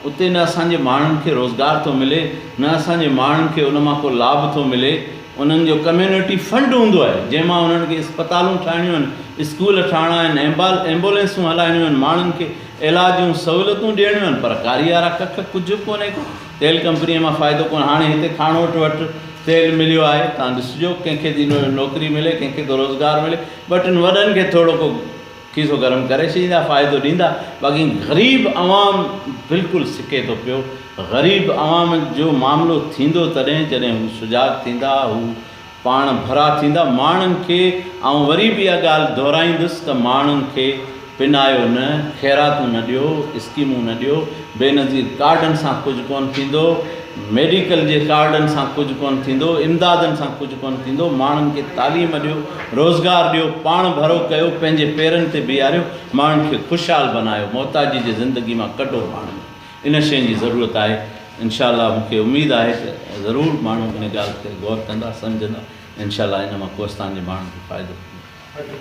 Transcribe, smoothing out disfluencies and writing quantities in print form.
اتي نه اسان جي ماڻهن کي روزگار ٿو ملي نه اسان جي ماڻهن کي ان مان ڪو لاڀ ٿو ملي. انهن جو ڪميونٽي فنڊ هوندو آهي جنهن مان انهن کي اسپتالون ٺاهڻيون آهن، اسڪول ٺاهڻا آهن، ايمبولينسون هلائڻيون آهن، ماڻهن کي علاج جون سهولتون ڏيڻيون آهن پر ڪاريارا ڪک ڪجهه به ڪونهي ڪو تيل ڪمپنيء مان فائدو ڪونه هاڻي هتي کاڻوٽ وٽ تيل مليو آهي تان ڏسجو ڪنهن کي ٿي نوڪري ملي ڪنهن کي ٿو روزگار ملي ٻه ٽن وڏن کي ٿورو ڪو کيسو گرم ڪري ڇڏيندا فائدو ڏيندا باقي غريب عوام بلڪل سڪي ٿو پيو غريب عوام جو معاملو ٿيندو تڏهن جڏهن هو سجاڳ ٿيندا هو پاڻ ڀرا ٿيندا. ماڻهن کي آئون وري به اها ڳالهه دهرائيندس ته ماڻهن کي پنايو نه، خيراتون نه ڏيو، اسڪيمون نه ڏيو، بينظير ڪارڊن سان ڪجهه ڪونه ٿيندو، ميڊيڪل جي ڪارڊن سان ڪجهه ڪونه ٿيندو، امدادن سان ڪجهه ڪونه ٿيندو، ماڻهن کي تعليم ڏيو، روزگار ڏيو، پاڻ ڀرو ڪيو، پنهنجي پيرن تي بيهاريو، ماڻهن کي خوشحال بنايو، محتاجي جي زندگي مان ڪڍو ماڻهن کي. ان شين جي ضرورت آهي انشاء الله مون کي اميد آهي ته ضرور ماڻهو ان ڳالهه تي غور ڪندا سمجهندا انشاء الله ان مان ڪوهستان جي ماڻهن کي فائدو ٿيندو.